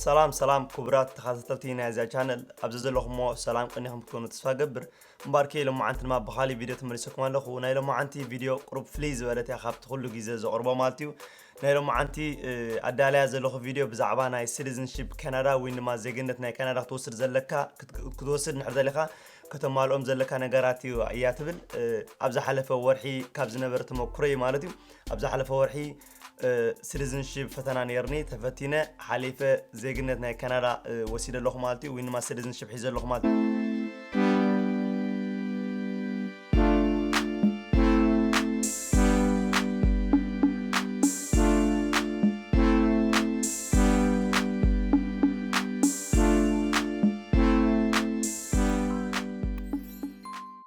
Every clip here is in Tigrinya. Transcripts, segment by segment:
ሰላም ሰላም ክቡራት ተኸታተልቲ ናይዛ ቻነል፣ ኣብዚ ዘለኹሞ ሰላም ቀኒኹም ክትኮኑ ተስፋ ገብር። እምበኣርከ ሎማዓንቲ ድማ ብኻሊእ ቪድዮ ተመሊሰኩም ኣለኹ። ናይ ሎማዓንቲ ቪድዮ ቁሩብ ፍልይ ዝበለት እያ ካብቲ ኩሉ ግዜ ዘቕርቦ ማለት እዩ። ናይ ሎማዓንቲ ኣዳልያ ዘለኹ ቪድዮ ብዛዕባ ናይ ሲቲዝንሺፕ ካናዳ ወይ ድማ ዜግነት ናይ ካናዳ ክትወስድ ዘለካ ክትወስድ እንድሕር ደሊኻ ከተማልኦም ዘለካ ነገራት እዩ እያ ትብል። ኣብ ዝሓለፈ ወርሒ ካብ ዝነበረ ተመኩሮይ ማለት እዩ። ኣብ ዝሓለፈ ወርሒ ሲቲዝንሺፕ ፈተና ነይርኒ፣ ተፈቲነ ሓሊፈ፣ ዜግነት ናይ ካናዳ ወሲደ ኣለኹ ማለት እዩ። ወይ ድማ ሲቲዝንሺፕ ሒዘ ኣለኹ ማለት እዩ።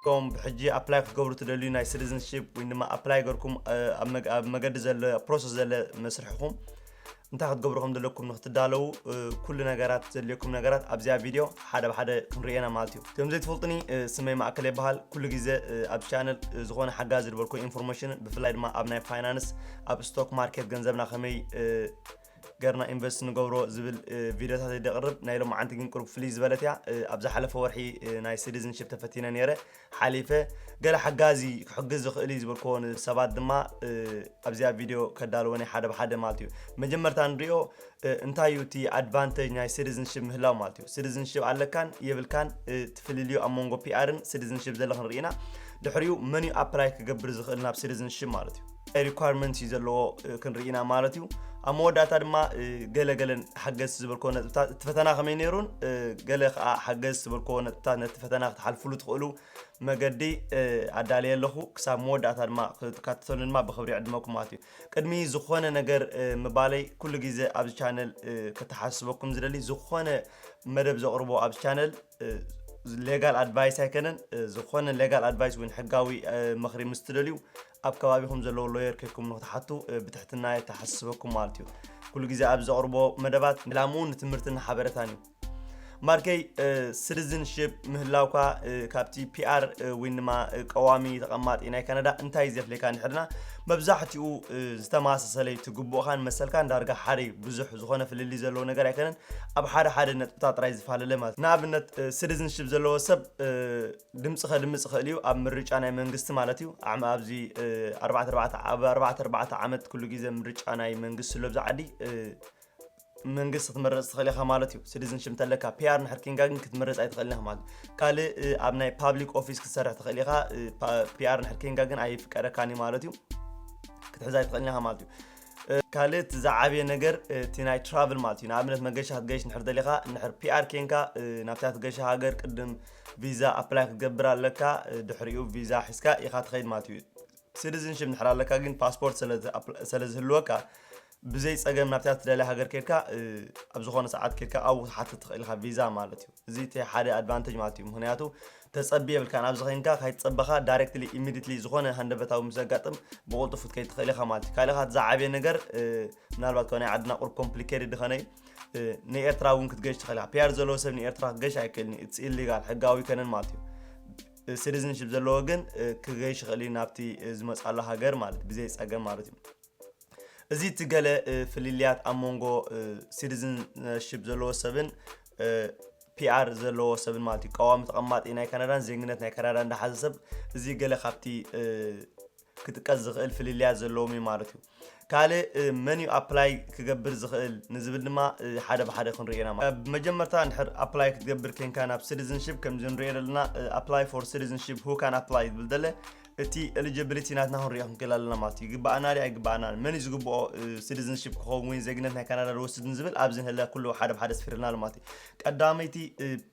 ከም ብሕጂ ኣፕላይ ክትገብሩ ትደልዩ ናይ ሲቲዝንሺፕ ወይ ድማ ኣፕላይ ገርኩም ኣብ መገዲ ዘሎ ፕሮሰስ ዘለ መስርሕኹም እንታይ ክትገብሩ ከም ዘለኩም ንክትዳለዉ ኩሉ ነገራት ዘድልየኩም ነገራት ኣብዚኣ ቪድዮ ሓደ ብሓደ ክንርእየና ማለት እዩ። ከም ዘይትፈልጡኒ ስመይ ማእከል ይበሃል። ኩሉ ግዜ ኣብ ቻነል ዝኾነ ሓጋዚ ዝበልኮ ኢንፎርሜሽን ብፍላይ ድማ ኣብ ናይ ፋይናንስ ኣብ ስቶክ ማርኬት ገንዘብና ከመይ ገርና ኢንቨስት ንገብሮ ዝብል ቪድዮታት ደቕርብ። ናይ ሎማዓንቲ ግን ቁሩብ ፍልይ ዝበለት እያ። ኣብ ዝሓለፈ ወርሒ ናይ ሲቲዝንሺፕ ተፈቲነ ነይረ፣ ሓሊፈ። ገለ ሓጋዚ ክሕግዝ ዝኽእል እዩ ዝበልክዎ ሰባት ድማ ኣብዚኣ ቪድዮ ከዳልወን ሓደ ብሓደ ማለት እዩ። መጀመርታ ንሪኦ እንታይ እዩ እቲ ኣድቫንቴጅ ናይ ሲቲዝንሺፕ ምህላው ማለት እዩ። ሲቲዝንሺፕ ኣለካን የብልካን እቲ ፍልልዩ ኣብ መንጎ ፒኣርን ሲቲዝንሺፕ ዘለኽን ርኢና፣ ድሕሪኡ መን እዩ ኣፕላይ ክገብር ዝኽእል ናብ ሲቲዝንሺፕ ማለት እዩ። ሪኳርመንት እዩ ዘለዎ ክንርኢና ማለት እዩ። ኣብ መወዳእታ ድማ ገለ ገለ ሓገዝ ዝበልክዎ ነጥብታት እቲ ፈተና ከመይ ነይሩን ገለ ከዓ ሓገዝ ዝበልክዎ ነጥብታት ነቲ ፈተና ክትሓልፍሉ ትኽእሉ መገዲ ኣዳልየ ኣለኹ። ክሳብ መወዳእታ ድማ ክትከታተሉኒ ድማ ብኽብሪ ይዕድመኩም ማለት እዩ። ቅድሚ ዝኾነ ነገር ምባለይ ኩሉ ግዜ ኣብዚ ቻነል ከተሓስበኩም ዝደሊ ዝኾነ መደብ ዘቕርቦ ኣብዚ ቻነል ሌጋል ኣድቫይስ ኣይከነን። ዝኾነ ሌጋል ኣድቫይስ ወይ ሕጋዊ ምኽሪ ምስ ትደልዩ ኣብ ከባቢኹም ዘለዉ ሎየር ከይድኩም ንክትሓቱ ብትሕትና የተሓስበኩም ማለት እዩ። ኩሉ ግዜ ኣብ ዘቕርቦ መደባት ዕላምኡ ንትምህርትን ሓበሬታን እዩ። ማርከይ ሲቲዝንሺፕ ምህላውካ ካብቲ ፒኣር ወይ ድማ ቀዋሚ ተቐማጢ ናይ ካናዳ እንታይ ዘፍለካ ንሕድና መብዛሕትኡ ዝተመሳሰለ እዩ። እቲ ግቡእኻን መሰልካን ዳርጋ ሓደ እዩ። ብዙሕ ዝኾነ ፍልልይ ዘለዎ ነገር ኣይኮነን። ኣብ ሓደ ሓደ ነጥብታት ጥራይ ዝፈላለ ማለት እዩ። ንኣብነት ሲቲዝንሺፕ ዘለዎ ሰብ ድምፂ ከድምፅ ይኽእል እዩ ኣብ ምርጫ ናይ መንግስቲ ማለት እዩ። ዓመ ኣብዚ ኣርባዕተ ኣርባዕተ ኣብ ኣርባዕተ ኣርባዕተ ዓመት ኩሉ ግዜ ምርጫ ናይ መንግስቲ ኣሎ ኣብዚ ዓዲ። መንግስቲ ክትመረፅ ትኽእል ኢኻ ማለት እዩ። ሲቲዝንሺፕ እንተለካ ፒኣር እንድሕር ኬንካ ግን ክትመረፅ ኣይትኽእልን ኢኻ ማለት እዩ። ካልእ ኣብ ናይ ፓብሊክ ኦፊስ ክትሰርሕ ትኽእል ኢኻ። ፒኣር እንድሕር ኬንካ ግን ኣይፍቀደካን እዩ ማለት እዩ። ክትሕዝ ኣይትኽእልን ኢኻ ማለት እዩ። ካልእ እቲ ዝዓበየ ነገር እቲ ናይ ትራቭል ማለት እዩ። ንኣብነት መገሻ ክትገይሽ እንድሕር ደሊኻ እንድሕር ፒኣር ኬንካ ናብታ ትገሻ ሃገር ቅድም ቪዛ ኣፕላይ ክትገብር ኣለካ። ድሕሪኡ ቪዛ ሒዝካ ኢኻ ትኸይድ ማለት እዩ። ሲቲዝንሺፕ እንድሕር ኣለካ ግን ፓስፖርት ስለ ዝህልወካ ብዘይ ፀገም ናብታ ትደልያ ሃገር ከድካ ኣብ ዝኾነ ሰዓት ከድካ ኣብኡ ክትሓትት ትኽእል ኢኻ ቪዛ ማለት እዩ። እዚ እቲ ሓደ ኣድቫንቴጅ ማለት እዩ። ምክንያቱ ተፀቢ የብልካን ኣብዚ ኸይንካ ካይትፀበኻ ዳይሬክትሊ ኢሚዲትሊ ዝኾነ ሃንደበታዊ ምስ ዘጋጥም ብቕልጡፍ ክትከይድ ትኽእል ኢኻ ማለት እዩ። ካልእ ኻት ዝዓበየ ነገር ምናልባት ከ ናይ ዓድና ቁሩብ ኮምፕሊኬትድ ድኸነ እዩ። ንኤርትራ እውን ክትገሽ ትኽእል ኢኻ። ፒኣር ዘለዎ ሰብ ንኤርትራ ክገሽ ኣይክእልን እዩ። ኢትስ ኢሊጋል፣ ሕጋዊ ኣይኮነን ማለት እዩ። ሲቲዝንሺፕ ዘለዎ ግን ክገሽ ይኽእል እዩ ናብቲ ዝመፅኣሉ ሃገር ማለት ብዘይ ፀገም ማለት እዩ። እዚ እቲ ገለ ፍልልያት ኣብ መንጎ ሲቲዝንሺፕ ዘለዎ ሰብን ፒኣር ዘለዎ ሰብን ማለት እዩ። ቀዋሚ ተቐማጢ ናይ ካናዳን ዜግነት ናይ ካናዳን ዝሓዘ ሰብ እዚ ገለ ካብቲ ክጥቀስ ዝኽእል ፍልልያት ዘለዎም እዩ ማለት እዩ። ካልእ መን እዩ ኣፕላይ ክገብር ዝኽእል ንዝብል ድማ ሓደ ብሓደ ክንሪኦ ኢና። ብመጀመርታ እንድሕር ኣፕላይ ክትገብር ኬንካ ናብ ሲቲዝንሺፕ ከምዚ ንሪኦ ዘለና apply for citizenship who can apply ዝብል ዘለ እቲ ኤሊጂቢሊቲ ናትና ክንሪኦ ክንክእል ኣለና ማለት እዩ። ይግባኣና ድዩ ኣይግባኣና፣ መን እዩ ዝግብኦ ሲቲዝንሺፕ ክኸውን ወይ ዜግነት ናይ ካናዳ ዝወስድ ንዝብል ኣብዚ ንህለ ኩሉ ሓደ ብሓደ ስፊርልና ኣሎ ማለት እዩ። ቀዳመይቲ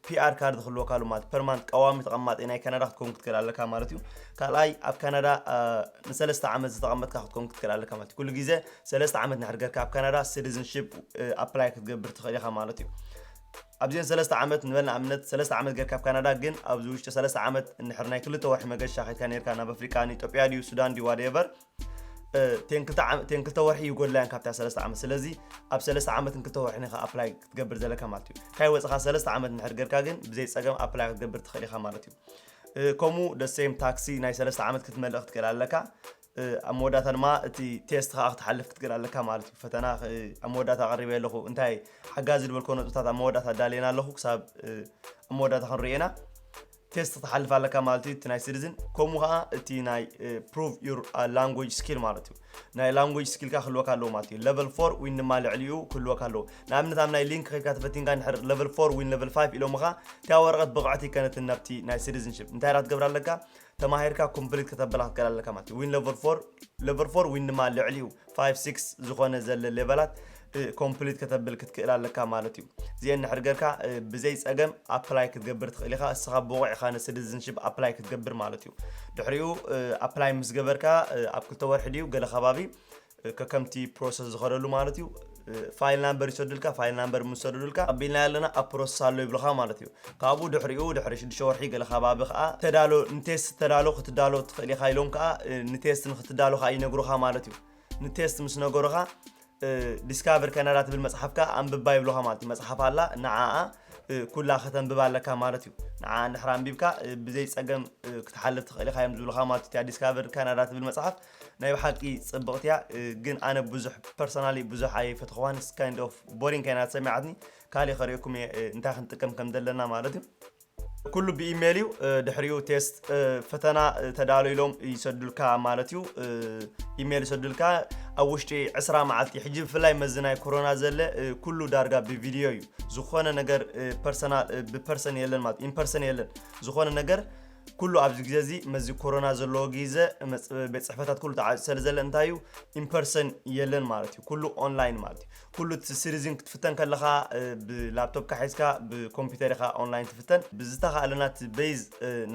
ፒኣር ካርድ ክህልወካ ኣሎ ማለት ፐርማንት ቀዋሚ ተቐማጢ ናይ ካናዳ ክትከውን ክትክእል ኣለካ ማለት እዩ። ካልኣይ ኣብ ካናዳ ንሰለስተ ዓመት ዝተቐመጥካ ክትከውን ክትክእል ኣለካ ማለት እዩ። ኩሉ ግዜ ሰለስተ ዓመት ንድሕር ገርካ ኣብ ካናዳ ሲቲዝንሺፕ ኣፕላይ ክትገብር ትኽእል ኢኻ ማለት እዩ። ኣብዚአን ሰለስተ ዓመት ንበል ንኣብነት ሰለስተ ዓመት ገርካ ኣብ ካናዳ ግን ኣብዚ ውሽጢ ሰለስተ ዓመት እንድሕር ናይ ክልተ ወርሒ መገሻ ከድካ ነርካ ናብ ኣፍሪቃ ንኢትዮጵያ ድዩ ሱዳን ድዩ ዋደቨር ቴን ክልተ ወርሒ ይጎድላ እየን ካብታ ሰለስተ ዓመት። ስለዚ ኣብ ሰለስተ ዓመትን ክልተ ወርሕን ኢኻ ኣፕላይ ክትገብር ዘለካ ማለት እዩ። ካይ ወፅኻ ሰለስተ ዓመት እንድሕር ገርካ ግን ብዘይ ፀገም ኣፕላይ ክትገብር ትኽእል ኢኻ ማለት እዩ። ከምኡ ደሴም ታክሲ ናይ ሰለስተ ዓመት ክትመልእ ክትክእል ኣለካ። ኣብ መወዳእታ ድማ እቲ ቴስት ከዓ ክትሓልፍ ክትክእል ኣለካ ማለት እዩ። ፈተና ኣብ መወዳእታ ኣቐሪበ ኣለኹ። እንታይ ሓጋዚ ዝበልኮ ነጥብታት ኣብ መወዳእታ ኣዳልየና ኣለኹ። ክሳብ ኣብ መወዳእታ ክንርእየና ቴስት ክትሓልፍ ኣለካ ማለት እዩ። እቲ ናይ ሲቲዝን ከምኡ ከዓ እቲ ናይ prove your language skill ማለት እዩ። ናይ language skill ካ ክህልወካ ኣለዎ ማለት እዩ። Level four ወይ ድማ ልዕሊኡ ክህልወካ ኣለዎ። ንኣብነት ኣብ ናይ ሊንክ ከይካ ተፈቲንካ ንሕር level four ወይ level five ኢሎምኻ እቲያ ወረቐት ብቕዕቲ ከነትን ናብቲ ናይ ሲቲዝንሽፕ እንታይ ራ ክትገብር ኣለካ? ተማሂርካ ኮምፕሊት ከተበላ ክትክእል ኣለካ ማለት እዩ። ዊን level four level four ዊን ድማ ልዕሊኡ five six ዝኾነ ዘለ ሌቨላት ኮምፕሊት ከተብል ክትክእል ኣለካ ማለት እዩ። እዚአን ንሕር ገርካ ብዘይ ፀገም ኣፕላይ ክትገብር ትኽእል ኢኻ። እስኻ ብቑዕ ኢኻ ንሲቲዝንሽፕ ኣፕላይ ክትገብር ማለት እዩ። ድሕሪኡ ኣፕላይ ምስ ገበርካ ኣብ ክልተ ወርሒ ድዩ ገለ ከባቢ ከከምቲ ፕሮሰስ ዝኸደሉ ማለት እዩ። ፋይል ናምበር ይሰዱልካ። ፋይል ናምበር ምስ ሰዱልካ ቀቢልና ኣለና ኣብ ፕሮሰስ ኣሎ ይብልኻ ማለት እዩ። ካብኡ ድሕሪኡ ድሕሪ ሽዱሽተ ወርሒ ገለ ከባቢ ከዓ ተዳሎ ንቴስት ተዳሎ ክትዳሎ ትኽእል ኢኻ ኢሎም ከዓ ንቴስት ንክትዳሎ ከዓ ይነግሩኻ ማለት እዩ። ንቴስት ምስ ነገሩኻ ዲስካቨር ካናዳ ትብል መፅሓፍካ ኣንብባ ይብሉኻ ማለት እዩ። መፅሓፍ ኣላ ንዓኣ ኩላ ከተንብባ ኣለካ ማለት እዩ። ንዓ እንድሕር ኣንቢብካ ብዘይ ፀገም ክትሓልፍ ትኽእል ኢኻ እዮም ዝብሉኻ ማለት እዩ። ዲስካቨር ካናዳ ትብል መፅሓፍ ናይ ብሓቂ ፅብቕቲ እያ። ግን ኣነ ብዙሕ ፐርሰናሊ ብዙሕ ኣይፈትኽዋን። ካይንድ ኦፍ ቦሪንግ ካይና ተሰሚዓትኒ። ካሊእ ከርእየኩም እየ እንታይ ክንጥቀም ከም ዘለና ማለት እዩ። ኩሉ ብኢሜይል እዩ። ድሕሪኡ ቴስት ፈተና ተዳሎ ኢሎም ይሰዱልካ ማለት እዩ። ኢሜይል ይሰዱልካ ኣብ ውሽጢ ዕስራ መዓልቲ። ሕጂ ብፍላይ መዚ ናይ ኮሮና ዘለ ኩሉ ዳርጋ ብቪድዮ እዩ። ዝኾነ ነገር ፐርሰናል ብፐርሰን የለን ማለት ኢንፐርሰን የለን። ዝኾነ ነገር ኩሉ ኣብዚ ግዜ እዚ መዚ ኮሮና ዘለዎ ግዜ ቤት ፅሕፈታት ኩሉ ተዓፂ ስለ ዘለ እንታይ እዩ ኢንፐርሰን የለን ማለት እዩ። ኩሉ ኦንላይን ማለት እዩ። ኩሉ እቲ ሲቲዝን ክትፍተን ከለኻ ብላፕቶፕካ ሒዝካ ብኮምፒውተር ኢኻ ኦንላይን ትፍተን። ብዝተኻእለና እቲ ቤዝ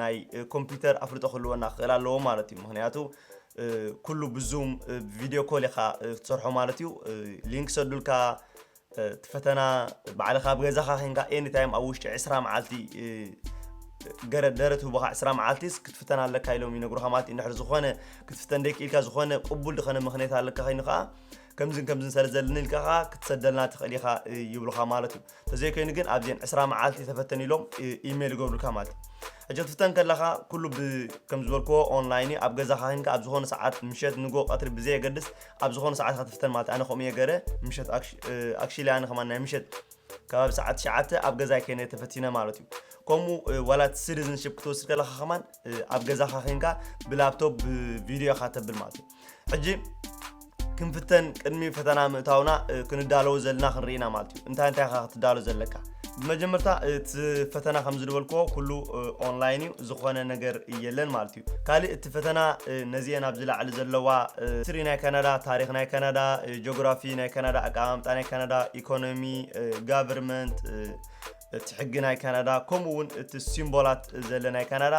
ናይ ኮምፒውተር ኣፍልጦ ክህልወና ክኽእል ኣለዎ ማለት እዩ። ምክንያቱ ኩሉ ብዙም ቪድዮ ኮል ኢኻ ክትሰርሖ ማለት እዩ። ሊንክ ሰዱልካ እቲ ፈተና ባዕልኻ ኣብ ገዛኻ ኮንካ ኤኒታይም ኣብ ውሽጢ ዕስራ መዓልቲ ገረ ደረት ህቦኻ ዕስራ መዓልቲስ ክትፍተን ኣለካ ኢሎም ይነግሩኻ ማለት እዩ። እንድሕር ዝኾነ ክትፍተን ደይክኢልካ ዝኾነ ቅቡል ዝኾነ ምኽንያት ኣለካ ኮይኑ ከዓ ከምዝን ከምዝን ስለ ዘለኒ ኢልካ ከዓ ክትሰደልና ትኽእል ኢኻ ይብሉኻ ማለት እዩ። ተዘይኮይኑ ግን ኣብዚአን ዕስራ መዓልቲ ተፈተን ኢሎም ኢሜይል ይገብሩልካ ማለት እዩ። ሕጂ ክትፍተን ከለኻ ኩሉ ከም ዝበልክዎ ኦንላይን እዩ። ኣብ ገዛኻ ኮንካ ኣብ ዝኾነ ሰዓት ምሸት ንጎ ቀትሪ ብዘየገድስ ኣብ ዝኾነ ሰዓት ክትፍተን ማለት እዩ። ኣነ ከምኡ እየ ገረ ምሸት ኣክሽሊ ኣነ ከማን ናይ ምሸት ከባቢ ሰዓት ትሽዓተ ኣብ ገዛይ ከይነ ተፈቲነ ማለት እዩ። ከምኡ ዋላ እቲ ሲቲዝንሽፕ ክትወስድ ከለኻ ከማን ኣብ ገዛኻ ኮንካ ብላፕቶፕ ብቪድዮ ኢኻ ተብል ማለት እዩ። ሕጂ ክንፍተን ቅድሚ ፈተና ምእታውና ክንዳለዉ ዘለና ክንርኢና ማለት እዩ። እንታይ እንታይ ኢኻ ክትዳሎ ዘለካ? ብመጀመርታ እቲ ፈተና ከም ዝድበልክዎ ኩሉ ኦንላይን እዩ። ዝኾነ ነገር የለን ማለት እዩ። ካልእ እቲ ፈተና ነዚአን ኣብዚ ላዕሊ ዘለዋ ስትሪ ናይ ካናዳ፣ ታሪክ ናይ ካናዳ፣ ጂኦግራፊ ናይ ካናዳ፣ ኣቀማምጣ ናይ ካናዳ፣ ኢኮኖሚ፣ ጋቨርመንት፣ እቲ ሕጊ ናይ ካናዳ ከምኡ እውን እቲ ሲምቦላት ዘለ ናይ ካናዳ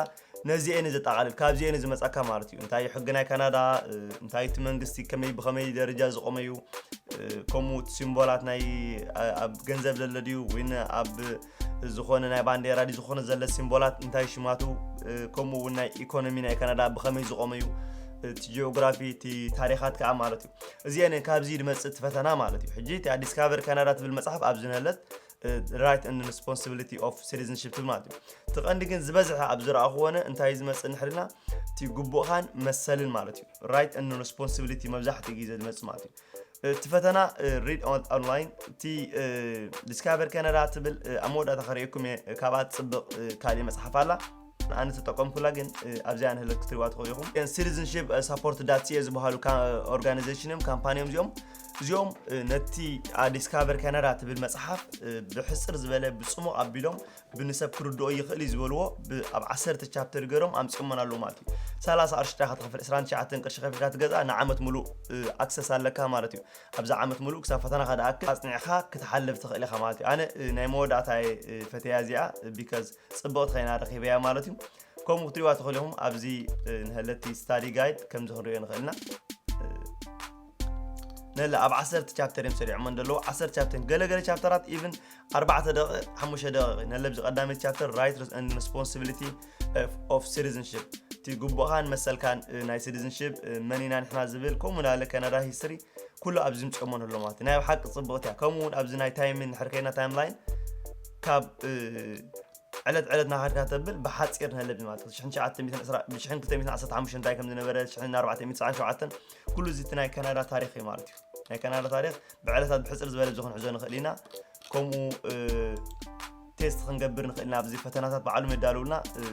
ነዚአን ዘጠቓልል ካብዚአን ዝመፀካ ማለት እዩ። እንታይ እዩ ሕጊ ናይ ካናዳ እንታይ እቲ መንግስቲ ከመይ ብኸመይ ደረጃ ዝቆመዩ ከምኡ እቲ ሲምቦላት ናይ ኣብ ገንዘብ ዘለ ድዩ ወይ ኣብ ዝኾነ ናይ ባንዴራ ድዩ ዝኾነ ዘለ ሲምቦላት እንታይ ሽማቱ ከምኡ እውን ናይ ኢኮኖሚ ናይ ካናዳ ብኸመይ ዝቆመዩ እቲ ጂኦግራፊ እቲ ታሪኻት ከዓ ማለት እዩ። እዚአን ካብዚ ድመፅእ እቲ ፈተና ማለት እዩ። ሕጂ እቲ ዲስካቨር ካናዳ ትብል መፅሓፍ ኣብዚ ንህለት right and responsibility of citizenship ትብል ማለት እዩ። እቲ ቀንዲ ግን ዝበዝሐ ኣብ ዝረኣኹዎነ እንታይ ዝመፅእ ንሕልና እቲ ግቡእኻን መሰልን ማለት እዩ። Right and responsibility መብዛሕትኡ ግዜ ዝመፅእ ማለት እዩ። እቲ ፈተና read online እቲ ዲስካቨር ካናዳ ትብል ኣብ መወዳእታ ከርእየኩም እየ። ካብኣ ትፅብቕ ካሊእ መፅሓፍ ኣላ ኣነ ተጠቀምኩላ ግን ኣብዚኣ ንህለት ክትሪዋ ትኽእሉ ኢኹም። ሲቲዝንሽፕ ሳፖርት ዳት ሲኤ ዝበሃሉ ኦርጋናይዜሽን እዮም ካምፓኒ እዮም እዚኦም። እዚኦም ነቲ ዲስካቨር ካናዳ ትብል መፅሓፍ ብሕፅር ዝበለ ብፅሙቕ ኣቢሎም ብንሰብ ክርድኦ ይኽእል እዩ ዝበልዎ ኣብ ዓሰርተ ቻፕተር ገይሮም ኣምፅኦሞን ኣለዉ ማለት እዩ። ሰላሳ ቅርሺ ጥራይ ክትኸፍል ዕስራን ትሽዓተን ቅርሺ ከፊልካ ትገዝኣ ንዓመት ሙሉእ ኣክሰስ ኣለካ ማለት እዩ። ኣብዚ ዓመት ሙሉእ ክሳብ ፈተናኻ ድኣክል ኣፅኒዕኻ ክትሓልፍ ትኽእል ኢኻ ማለት እዩ። ኣነ ናይ መወዳእታ ፈተያ እዚኣ ቢካዝ ፅብቕቲ ኮይና ረኺበያ ማለት እዩ። ከምኡ ክትሪእዋ ትኽእሉ ኢኹም። ኣብዚ ንሀለቲ ስታዲ ጋይድ ከምዚ ክንሪኦ ንኽእል ኢና። ነለ ኣብ ዓሰርተ ቻፕተር እዮም ሰሪዖሞ እንደለዉ ዓሰርተ ቻፕተር ገለገለ ቻፕተራት ኢቭን ኣርባዕተ ደቂቕ ሓሙሽተ ደቂቕ ነለ ኣብዚ ቀዳመይቲ ቻፕተር right and responsibility of citizenship እቲ ግቡእኻን መሰልካን ናይ ሲቲዝንሽፕ መን ኢና ንሕና ዝብል ከምኡ ናለ ካናዳ ሂስትሪ ኩሉ ኣብዚ ምፅኦሞ ንሎ ማለት ናይ ብሓቂ ፅብቕቲ እያ። ከምኡ እውን ኣብዚ ናይ ታይምን ሕርከይና ታይም ላይን ካብ ዕለት ዕለት ናኻድካ ተብል ብሓፂር ንህለብ ማለት እዩ። ሽሕን ትሽዓተ ሚእትን ዕስራ፣ ሽሕን ክልተ ሚእትን ዓሰርተ ሓሙሽተ እንታይ ከም ዝነበረ፣ ሽሕን ኣርባዕተ ሚእትን ትስዓን ሸውዓተን፣ ኩሉ እዚ እቲ ናይ ካናዳ ታሪኽ እዩ ማለት እዩ። ናይ ካናዳ ታሪኽ ብዕለታት ብሕፅር ዝበለ እዚ ክንሕዞ ንኽእል ኢና። ከምኡ እ፣ ቴስት ክንገብር ንኽእል ኢና፣ ኣብዚ ፈተናታት ባዕሉ መዳለውልና እ፣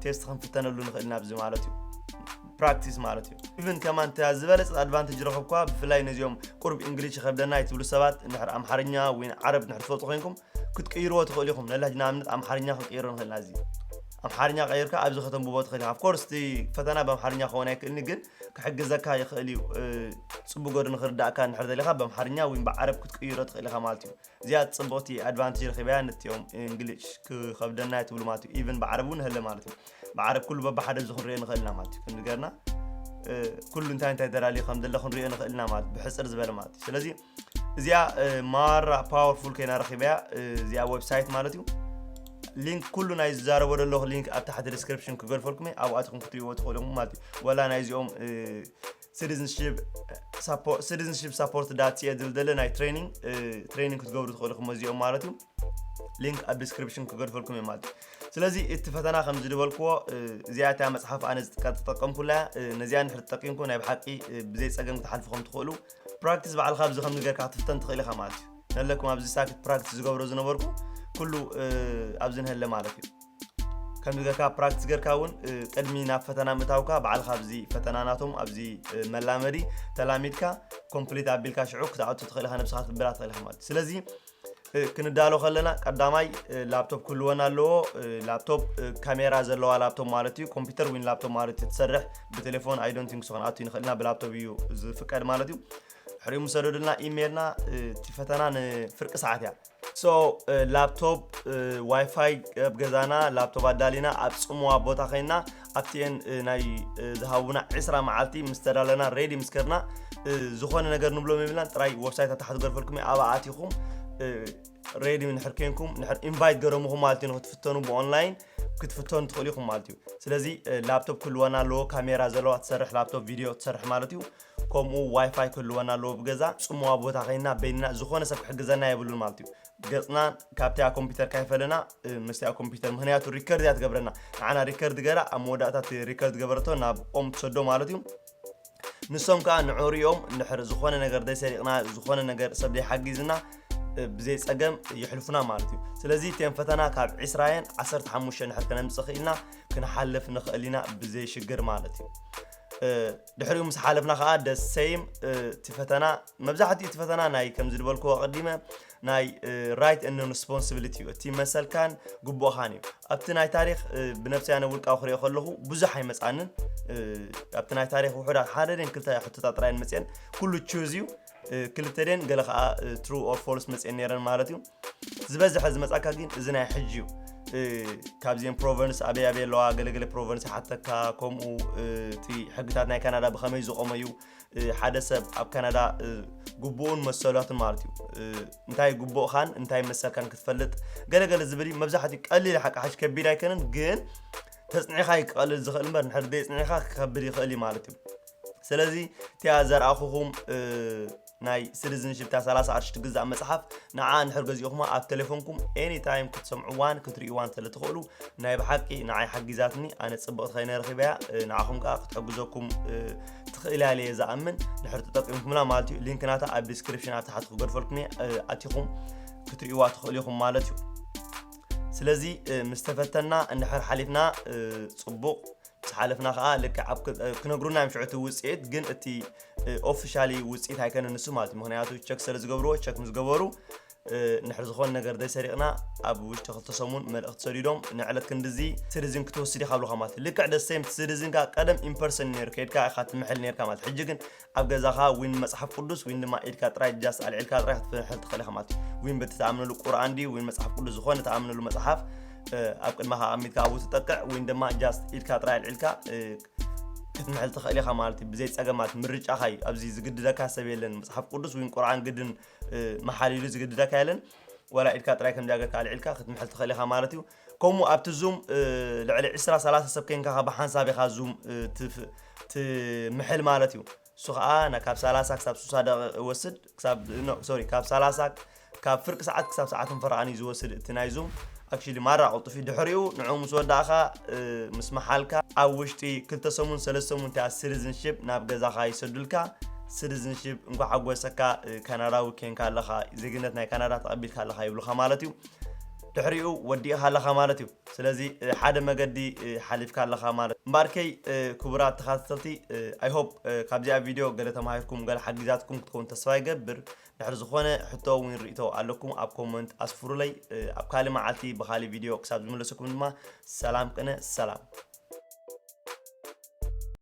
ቴስት ክንፍተነሉ ንኽእል ኢና ኣብዚ ማለት እዩ። ፕራክቲስ ማለት እዩ። ኢቭን ከማን እታ ዝበለፀት ኣድቫንቴጅ ረኸብኳ፣ ብፍላይ ነዚኦም ቁርብ እንግሊሽ ይኸብደና ይትብሉ ሰባት፣ እንድሕር ኣምሓርኛ ወይ ዓረብ እንድሕር ትፈልጡ ኮይንኩም ክትቅይርዎ ትኽእሉ ኢኹም። ነላጅ ንኣብነት ኣምሓርኛ ክንቅይሮ ንኽእል ኢና። እዚ ኣምሓርኛ ቀይርካ ኣብዚ ከተንብቦ ትኽእል ኢኻ። ኦፍኮርስ እቲ ፈተና ብኣምሓርኛ ክኸውን ኣይክእልኒ፣ ግን ክሕግዘካ ይኽእል እዩ። እ፣ ፅቡቅ ገሩ ንኽርዳእካ እንድሕር ደሊኻ ብኣምሓርኛ ወይ ብዓረብ ክትቅይሮ ትኽእል ኢኻ ማለት እዩ። እዚኣ ፅቡቅቲ ኣድቫንቴጅ ረኺበያ፣ ነቲኦም እንግሊሽ ክኸብደና ይትብሉ ማለት እዩ። ኢቭን ብዓረብ እውን ህለ ማለት እዩ። ብዓረብ ኩሉ በብሓደ እዚ ክንሪኦ ንኽእል ኢና ማለት እዩ። ከምዚ ገርና እ፣ ኩሉ እንታይ እንታይ ተዳልዩ ከም ዘሎ ክንሪኦ ንኽእል ኢና ማለት እዩ። ብሕፅር ዝበለ ማለት እዩ። ስለዚ እዚኣ እ፣ ማራ ፓወርፉል ኮይና ረኺበያ እ፣ እዚኣ ዌብሳይት ማለት እዩ። ሊንክ ኩሉ ናይ ዝዛረቦ ዘለኹ ሊንክ ኣብ ታሕቲ ዲስክሪፕሽን ክገድፈልኩም እየ። ኣብኡ ኣትኹም ክትሪእዎ ትኽእሉ ኢኹም ማለት እዩ። ወላ ናይዚኦም እ፣ ሲቲዝንሺፕ ሳፖ-፣ ሲቲዝንሺፕ ሳፖርት ዳት ሲኤ ዝብል ዘሎ ናይ ትሬኒንግ እ፣ ትሬኒንግ ክትገብሩ ትኽእሉ ኢኹም እዚኦም ማለት እዩ። ሊንክ ኣብ ዲስክሪፕሽን ክገድፈልኩም እየ ማለት እዩ። ስለዚ እቲ ፈተና ከም ዝድበልክዎ እ፣ እዚኣ እታ መፅሓፍ ኣነ ዝጥቀ-፣ ዝጠቀምኩላ እያ። እ፣ ነዚኣ እንድሕር ተጠቂምኩም ናይ ብሓቂ እ፣ ብዘይ ፀገም ክትሓልፉ ከም ትኽእሉ ፕራክቲስ ባዕልኻ ኣብዚ ከም ዝገርካ ክትፍተን ትኽእል ኢኻ ማለት እዩ። ነለኩም ኣብዚ ሳክት ፕራክቲስ ዝገብሮ ዝነበርኩ ኩሉ እ፣ ኣብዚ ንህለ ማለት እዩ። ከም ዝገርካ ፕራክቲስ ገርካ እውን እ፣ ቅድሚ ናብ ፈተና ምእታውካ ባዕልኻ ኣብዚ ፈተና ናቶም ኣብዚ እ፣ መላመዲ ተላሚድካ ኮምፕሊት ኣቢልካ ሽዑ ክትኣቱ ትኽእል ኢኻ፣ ነብስኻ ክትብላ ትኽእል ኢኻ ማለት እዩ። ስለዚ እ፣ ክንዳሎ ከለና ቀዳማይ እ፣ ላፕቶፕ ክህልወና ኣለዎ። እ፣ ላፕቶፕ እ፣ ካሜራ ዘለዋ ላፕቶፕ ማለት እዩ። ኮምፒውተር ዊን ላፕቶፕ ማለት እዩ። ትሰርሕ ብቴሌፎን ኣይ ዶንት ቲንክ ሶ ክንኣቱ ንኽእልና ብላፕቶፕ እዩ ዝፍቀድ ማለት እዩ። ሕሪኡ ምሰደዱልና ኢሜይልና እ፣ እቲ ፈተና ንፍርቂ ሰዓት እያ። ሶ እ፣ ላፕቶፕ እ፣ ዋይፋይ ኣብ ገዛና ላፕቶፕ ኣዳሊና ኣብ ፅምዋ ቦታ ኮይና ኣብቲኤን እ፣ ናይ እ፣ ዝሃቡና ዕስራ መዓልቲ ምስ ተዳለና ሬዲ ምስ ከድና እ፣ ዝኾነ ነገር ንብሎም የብልናን። ጥራይ ዌብሳይት ኣብ ታሕቲ ገርፈልኩም እየ፣ ኣብኣ ኣቲኹም እ፣ ሬዲ ንድሕር ኮንኩም ንድሕር ኢንቫይት ገረምኹም ማለት እዩ ንክትፍተኑ ብኦንላይን ክትፍተኑ ትኽእሉ ኢኹም ማለት እዩ። ስለዚ እ፣ ላፕቶፕ ክህልወና ኣለዎ፣ ካሜራ ዘለዋ ትሰርሕ ላፕቶፕ ቪድዮ ትሰርሕ ማለት እዩ። ከምኡ ዋይፋይ ክህልወና ኣለዎ ብገዛ። ፅምዋ ቦታ ኮይና በይንና ዝኾነ ሰብ ክሕግዘና የብሉን ማለት እዩ። ገፅና ካብቲኣ ኮምፒውተር ካይፈለና እ፣ ምስቲኣ ኮምፒውተር፣ ምክንያቱ ሪከርድ እያ ትገብረና። ንዓና ሪከርድ ገራ ኣብ መወዳእታ እቲ ሪከርድ ገበረቶ ናብ ኦም ትሰዶ ማለት እዩ። ንሶም ከዓ ንዕኡ ሪኦም እንድሕር ዝኾነ ነገር ዘይሰሪቕና፣ ዝኾነ ነገር ሰብ ዘይሓጊዝና እ፣ ብዘይ ፀገም የሕልፉና ማለት እዩ። ስለዚ እተን ፈተና ካብ ዕስራ እየን ዓሰርተ ሓሙሽተ እንድሕር ከነምፅእ ክኢልና ክንሓልፍ ንኽእል ኢና ብዘይ ሽግር ማለት እዩ። እ፣ ድሕሪኡ ምስ ሓለፍና ከዓ ደሰይም እቲ ፈተና፣ መብዛሕትኡ እቲ ፈተና ናይ ከም ዝድበልክዎ ኣቐዲመ ናይ ራይት ን ሪስፖንሲቢሊቲ እዩ። እቲ መሰልካን ግቡእኻን እዩ። ኣብቲ ናይ ታሪክ እ፣ ብነብሰይ ኣነ ውልቃዊ ክሪኦ ከለኹ ብዙሕ ኣይመፃንን። እ፣ ኣብቲ ናይ ታሪክ ውሑዳት ሓደ ደን ክልተ ሕቶታት ጥራይ መፅየን፣ ኩሉ ቹዝ እዩ። እ፣ ክልተ ደን ገለ ከዓ ትሩ ኦር ፎልስ መፅየን ነይረን ማለት እዩ። ዝበዝሐ ዝመፃካ ግን እዚ ናይ ሕጂ እዩ። እ፣ ካብዚአን ፕሮቨንስ ኣበይ ኣበይ ኣለዋ፣ ገለገለ ፕሮቨንስ ይሓተካ፣ ከምኡ እ፣ እቲ ሕግታት ናይ ካናዳ ብኸመይ ዝቆመ እዩ፣ እ፣ ሓደ ሰብ ኣብ ካናዳ እ፣ ግቡኡን መሰላቱን ማለት እዩ እ፣ እንታይ ግቡእኻን እንታይ መሰልካን ክትፈልጥ ገለገለ ዝብል እዩ። መብዛሕትኡ ቀሊል ሓቂ ሓሽ ከቢድ ኣይከንን፣ ግን ተፅኒዕኻ እዩ ክቐልል ዝኽእል እምበር ንሕር ደይ ፅኒዕኻ ክከብድ ይኽእል እዩ ማለት እዩ። ስለዚ እቲኣ ዘርኣኹኹም እ፣ ናይ ሲቲዝንሽፕ እታ ሰላሳ ቅርሺ ትግዛእ መፅሓፍ ንዓ እንድሕር ገዚእኹማ ኣብ ቴሌፎንኩም ኤኒ ታይም ክትሰምዕዋን ክትርእይዋን ስለ ትኽእሉ ናይ ብሓቂ ንዓይ ሓጊዛትኒ። ኣነ ፅብቕቲ ኮይነ ረኺበያ እ፣ ንዓኹም ከዓ ክትሕግዘኩም እ፣ ትኽእል እያ ኢለ እየ ዝኣምን። ድሕር ተጠቂምኩምላ ማለት እዩ ሊንክ ናታ ኣብ ዲስክሪፕሽን ኣብ ታሕቲ ክገድፈልኩም እየ እ፣ ኣቲኹም ክትርእይዋ ትኽእሉ ኢኹም ማለት እዩ። ስለዚ እ፣ ምስ ተፈተና እንድሕር ሓሊፍና እ፣ ፅቡቕ ምስ ሓለፍና ከዓ ልክዕ ኣብ ክ- ክነግሩና እዮም ሽዑ እቲ ውፅኢት። ግን እቲ ኦፊሻሊ ውፅኢት ኣይከነንሱ ማለት እዩ። ምክንያቱ ቸክ ስለ ዝገብርዎ፣ ቸክ ምስ ገበሩ እ፣ ንድሕር ዝኾነ ነገር ዘይሰሪቕና ኣብ ውሽጢ ክልተ ሰሙን መልእኽቲ ሰዲዶም ንዕለት ክንድዚ ሲቲዝን ክትወስድ ኢኻ ብሉኻ ማለት እዩ። ልክዕ ደሰም እቲ ሲቲዝን ከዓ ቀደም ኢምፐርሰን ነይሩ ከይድካ ኢኻ ትምሕል ነይርካ ማለት እዩ። ሕጂ ግን ኣብ ገዛኻ ዊን መፅሓፍ ቅዱስ ዊን ድማ ኢድካ ጥራይ ጃስት ኣልዒልካ ጥራይ ክትምሕል ትኽእል ኢኻ ማለት እዩ። ዊን በቲ ትኣምነሉ ቁርኣን ድዩ ዊን መፅሓፍ ቅዱስ ዝኾነ ትኣምነሉ መፅሓፍ እ፣ ኣብ ቅድመኻ ኣሚትካ ኣብኡ ትጠቅዕ ዊን ድማ ጃስት ኢድካ ጥራይ ኣልዒልካ እ፣ ክትምሕል ትኽእል ኢኻ ማለት እዩ። ብዘይ ፀገማት ምርጫኻ እዩ። ኣብዚ ዝግድደካ ሰብ የለን። መፅሓፍ ቅዱስ ዊን ቁርኣን ግድን እ፣ መሓል ኢሉ ዝግድደካ የለን። ዋላ ኢድካ ጥራይ ከምዚ ኣገርካ ኣልዒልካ ክትምሕል ትኽእል ኢኻ ማለት እዩ። ከምኡ ኣብቲ ዙም እ፣ ልዕሊ ዕስራ ሰላሳ ሰብ ከይንካ ብሓንሳብ ኢኻ ዙም እ፣ ትፍ- ትምሕል ማለት እዩ። እሱ ከዓ ና- ካብ ሰላሳ ክሳብ ስሳ ደቂቕ ይወስድ። ክሳብ ኖ ሶሪ ካብ ሰላሳ ካብ ፍርቂ ሰዓት ክሳብ ሰዓትን ፈረቓን እዩ ዝወስድ እቲ ናይ ዙም። ኣክሽሊ ማራ ቅልጡፍ እዩ። ድሕሪኡ ንዕኡ ምስ ወዳእኻ ምስ መሓልካ ኣብ ውሽጢ ክልተ ሰሙን ሰለስተ ሰሙን እንታይ citizenship ናብ ገዛኻ ይሰዱልካ። Citizenship እንኳዕ ሓጎሰካ፣ ካናዳዊ ኬንካ ኣለኻ፣ ዜግነት ናይ ካናዳ ተቐቢልካ ኣለኻ ይብሉኻ ማለት እዩ። ድሕሪኡ ወዲእኻ ኣለኻ ማለት እዩ። ስለዚ ሓደ መገዲ ሓሊፍካ ኣለኻ ማለት እምበኣርከይ። ክቡራት ተኻተልቲ፣ I hope ካብዚኣ ቪድዮ ገለ ተማሂርኩም ገለ ሓጊዛትኩም ክትከውን ተስፋ ይገብር። ድሕሪ ዝኾነ ሕቶ እውን ርእቶ ኣለኩም ኣብ ኮመንት ኣስፍሩለይ። ኣብ ካልእ መዓልቲ ብኻልእ ቪድዮ ክሳብ ዝምለሰኩም ድማ ሰላም ቅነ ሰላም።